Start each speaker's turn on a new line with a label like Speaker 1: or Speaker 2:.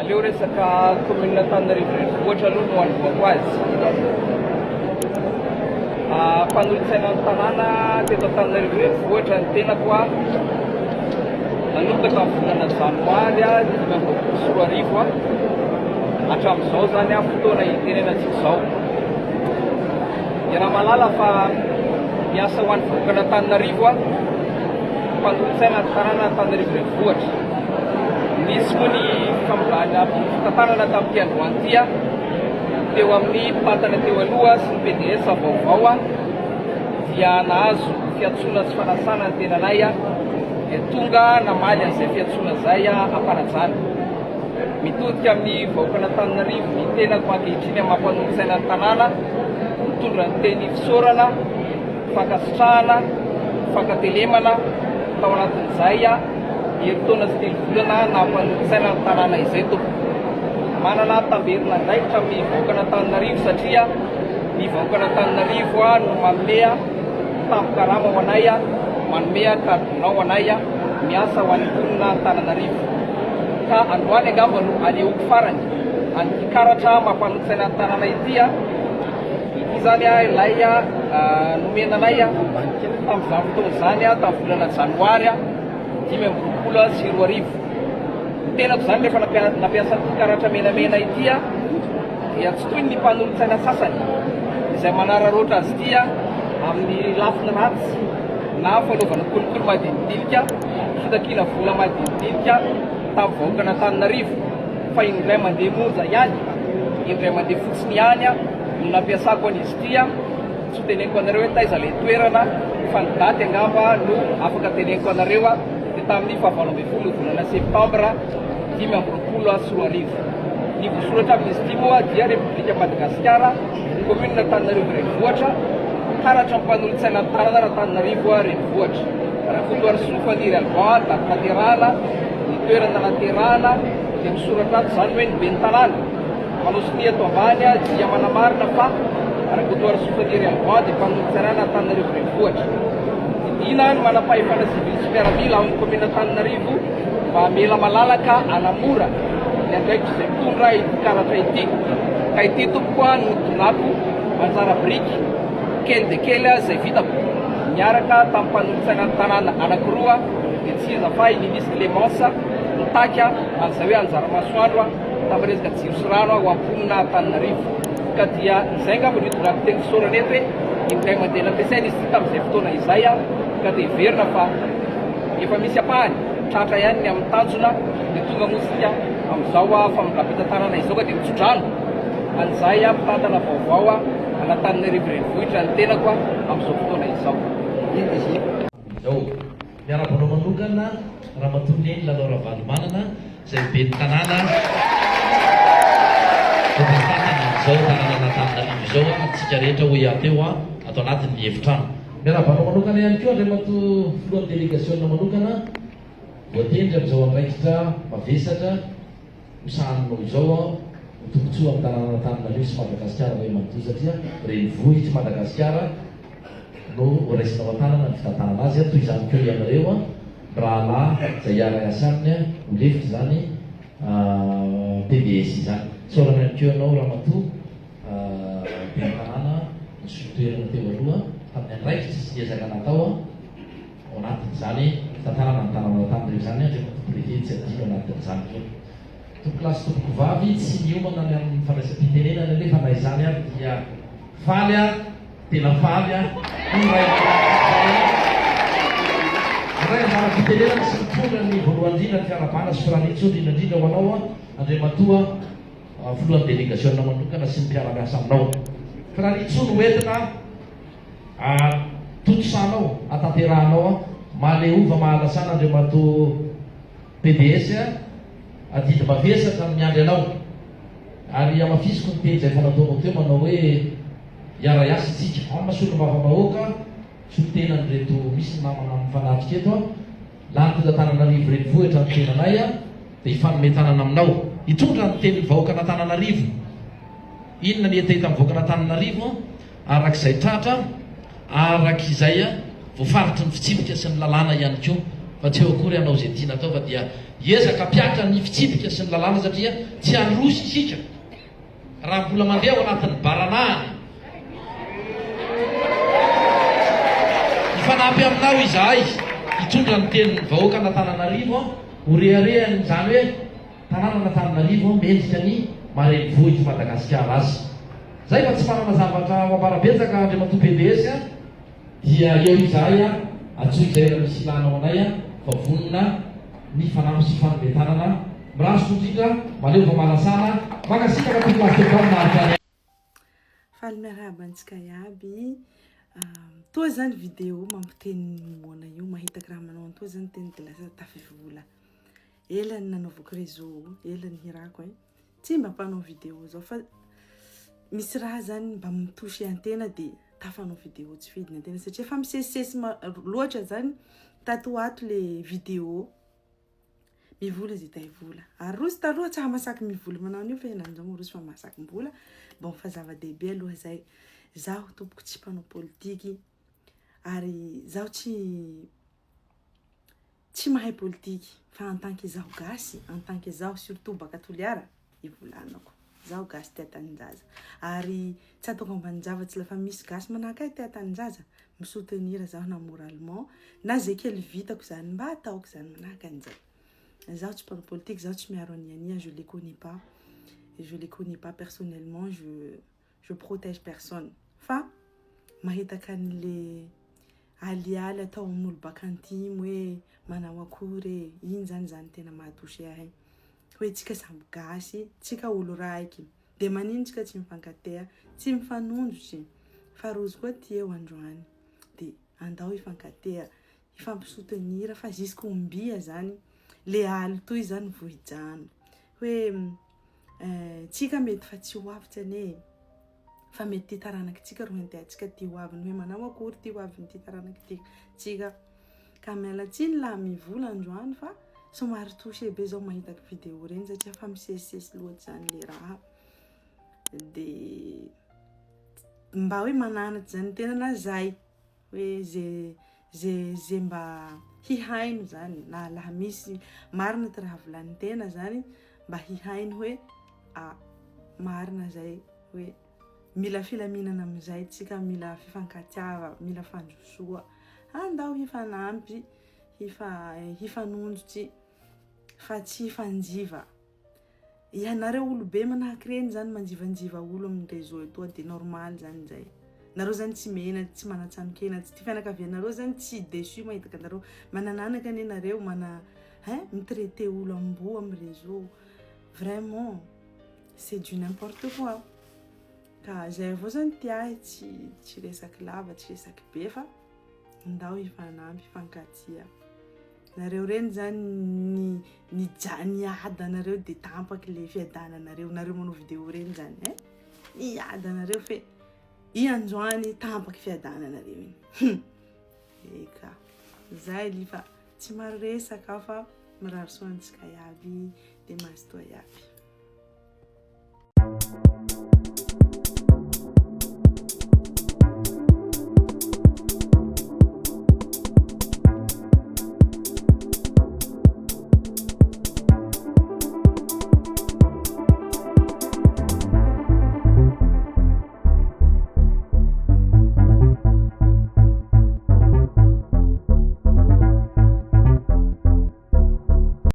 Speaker 1: Aleo resaka commune Antananarivo renivohitra aloha no anombohako azy. Mpanolotsaina ny tanàna teto Antananarivo renivohitra ny tenako a. Nanomboka tamin'ny volana janoary 2025 hatramin'izao izany fotoana itenenantsika izao. Iaraha-mahalala fa miasa ho an'ny vahoakan'Antananarivo aho, mpanolotsaina ny tanàna Antananarivo Renivohitra. Nisy moa ny fikambanana fitantanana tamin'ity androany ity teo amin'ny mpitantana teo aloha sy ny PDS vaovao dia nahazo fiantsoana sy fanasana ny tenanay dia tonga namaly an'izay fiantsoana izay am-panajana. Mitodika amin'ny vahoakan'Antananarivo ny tenako ankehitriny amin'ny maha mpanolotsaina ny tanàna, mitondra ny teny fisaorana, fankasitrahana, fankatelemana tao anatin'izay herintaona sy telovolana naha mpanolotsaina ny tanàna izay tompoko. Manana tamberin'andraikitra amin'ny vahoakan'Antananarivo satria ny vahoakan'Antananarivo no manome tambin-karama ho anay, manome carburant ho anay, miasa ho an'ny mponina Antananarivo. Ka androany angamba no aleoko farany an'ity karatra mampanolotsaina ny tanàna ity a. Ity izany a ilay nomena anay tamin'izany fotoana izany tamin'ny volana janoary 2025. Ny tenako izany rehefa nampiasa an'ity karatra menamena ity a dia tsy toy ny mpanolotsaina sasany izay manararaotra azy ity amin'ny lafiny ratsy na fanaovana kolikoly madinidinika, fitakiana vola madinidinika tamin'ny vahoakan'Antananarivo fa indray mandeha monja ihany, indray mandeha fotsiny ihany no nampiasako an'izy ity. Tsy ho teneniko anareo hoe taiza ilay toerana fa ny daty angamba no afaka teneniko anareo dia tamin'ny faha-18 volana septambra 2025. Ny voasoratra amin'izy ity moa dia Repoblika Madagasikara, Commune Antananarivo Renivohitra, karatra mpanolotsaina ny tanana Antananarivo Renivohitra. Rakotoarisoa Faniry Alban, daty naterahana, ny toerana naterahana dia misoratra ato izany hoe ny ben'ny tanàna. Manao sonia eto ambany dia manamarina fa Rakotoarisoa Faniry Alban dia mpanolotsaina Antananarivo Renivohitra. Didiana ny manam-pahefana sivily sy miaramila ao amin'ny Commune Antananarivo mba hamela malalaka hanamora ny andraikitr'izay mitondra ity karatra ity. Ka ity tompoko no donako anjara biriky kely dia kely izay vitako niaraka tamin'ny mpanolotsaina ny tanàna anankiroa dia tsy iza fa i Ninis Clémence nitaky an'izay hoe anjara masoandro tamin'ny resaka jiro sy rano ho amponina Antananarivo. Ka dia izay angamba no itondrako teny fisaorana eto hoe indray mandeha nampiasaina izy ity tamin'izay fotoana izay ka dia heverina fa Efa misy ampahany tratra ihany ny amin'ny tanjona dia tonga moa isika amin'izao famindram-pitantanana izao ka dia mitsodrano an'izay mpitantana vaovao an'Antananarivo Renivohitra ny tenako amin'izao fotoana izao.
Speaker 2: Izao. Miarahaba anao manokana Ramatoa Neny Lalao Ravalomanana izay ben'ny tanàna vao mitantana an'izao tanànan'Antananarivo izao antsika rehetra hoy aho teo ato anatin'ny efitrano. Miarahaba anao manokana ihany koa Andriamatoa Filohan'ny Delegasiona manokana voatendry amin'izao andraikitra mavesatra ho sahaninao izao ho tombontsoa amin'ny tanànan'Antananarivo sy Madagasikara iray manontolo satria renivohitr'i Madagasikara no ho raisinao an-tanana ny fitantanana azy, toy izany koa ianareo mirahalahy izay hiara-hiasa aminy ho lefitra izany PDS izany. Isaorana ihany koa ianao Ramatoa. Ben'ny tanàna nisolo toerana teo aloha tamin'ny andraikitra sy ny ezaka natao ao anatin'izany fitantanana ny tanànan'Antananarivo izany Andriamatoa Préfet tsy adino anatin'izany koa. Tompokolahy sy tompokovavy, tsy niomana ny amin'ny fandraisam-pitenenana anefa na izany ary dia faly aho, tena faly aho, hoy ny ray Nandray anjara fitenenana sy nitondra ny voalohany indrindra ny fiarahabana sy firariantsoa indrindra indrindra ho anao Andriamatoa Filohan'ny delegasiona manokana sy ny mpiara-miasa aminao. Firariantsoa no entina tontosanao, atanterahanao. Mahaleova mahalasana Andriamatoa PDS, adidy mavesatra no miandry anao. Ary hamafisiko ny teny izay efa nataonao teo manao hoe hiara-hiasa isika. Amin'ny maha solombavambahoaka, solontenan'ireto misy ny namana mifanatrika eto. Lany teto Antananarivo renivohitra ny tenanay dia hifanome tanana aminao hitondra ny tenin'ny vahoakan'Antananarivo. Inona ny hetahetan'ny vahoakan'Antananarivo araka izay tratra, araka izay voafaritry ny fitsipika sy ny lalàna ihany koa fa tsy eo akory hanao izay tiana atao fa dia Hiezaka hampiatra ny fitsipika sy ny lalàna satria tsy handroso isika raha mbola mandeha ao anatin'ny baranahiny. Hifanampy aminao izahay hitondra ny tenin'ny vahoakan'Antananarivo ho reharehan'izany hoe tanànan'Antananarivo mendrika ny maha renivohitr'i Madagasikara azy. Zay fa tsy manana zavatra ho ambara betsaka Andriamatoa pds a, dia eo izahay a, antsoy izay raha misy ilanao anay a, fa vonona ny hifanampy sy hifanome tanana, mirary soa indrindra, mahaleo fa mahalasana, mankasitraka tompoko lahy tompoko maharitra ny.
Speaker 3: Faly miarahaba antsika iaby. Toa zany vidéo mampiteny ny moana io, mahita raha manao an'toa zany teny de lasa tafivola. Ela ny nanaovako réseau, ela ny hirako eh. Tsy mba mpanao vidéo zao fa misy raha zany mba mi-toucher antena de tafanao vidéo tsy fidiny antena satria efa misesisesy loatra zany tato ho ato le vidéo mivola zay tay vola ary rozy taloha tsy mahasaky mivola manao an'io fa henany zao moa rozy fa mahasaky mivola bon fa zava-dehibe aloha zay zaho tompoko tsy mpanao politiky ary zaho tsy Tsy mahay politiky fa en tant que zaho gasy, en tant que zaho surtout baka Toliara, ivolanako. Zaho gasy tia taninjaza. Ary tsy ataoko ambanin-javatsy lafa misy gasy manahaka ahy tia taninjaza, mi soutenir zaho na moralement na ze kely vitako zany mba ataoko zany manahaka an'izay. Zaho tsy mpanao politiky, zaho tsy miaro an'i Ania, je les connais pas, je les connais pas personnellement, je je protège personne fa mahitaka an'le alialy atao amin'olo baka antimo hoe manao akory e, iny zany zany tena maha touché ahy hoe tsika samby gasy, tsika olo raiky de manino tsika tsy mifankatea, tsy mifanondrotry fa rozy koa ty eo androany de andao hifankatea, hifampi soutenir fa jusque ombia zany le aly toy zany vohijano hoe Eh, tsika mety fa tsy ho avy anie e. Fa mety ty taranaky tsika ro henteantsika ty ho aviny hoe manao akory ty ho aviny ty taranaky ty tsika. Ka miala tsiny laha mivola androany fa somary touché be zao mahita vidéo reny satria fa misesisesy loatra zany le raha. De mba hoe mananatra zany tena na zay. hoe ze ze ze mba hihaino zany na laha misy marina ty raha volanin tena zany mba hihaino hoe a marina zay hoe mila filaminana amizay tsika mila fifankatiava mila fandrosoa andao hifanampy hifa hifanonjotsy fa tsy hifanjiva Ianareo olobe manahaky reny zany manjivanjiva olo amin'ny réseau etoa de normal zany zay. Nareo zany tsy menatra, tsy manatsanon-kenatsy, ty fianakavianareo zany tsy déçu mahitaka anareo. Manan'anaka anie nareo, mana hein, mi-traiter olo amboa amin'ny réseau. Vraiment, c'est du n'importe quoi. Ka zay avao zany ty ahy tsy tsy resaky lava, tsy resaky be fa ndao hifanampy, hifankatia. Nareo reny zany ny nija niada anareo de tampaky le fiadananareo nareo manao vidéo reny zany eh niada anareo fe i androany tampaky fiadananareo iny hum eka zay ly fa tsy maro resaka aho fa mirary soa antsika iaby de mazotoa iaby.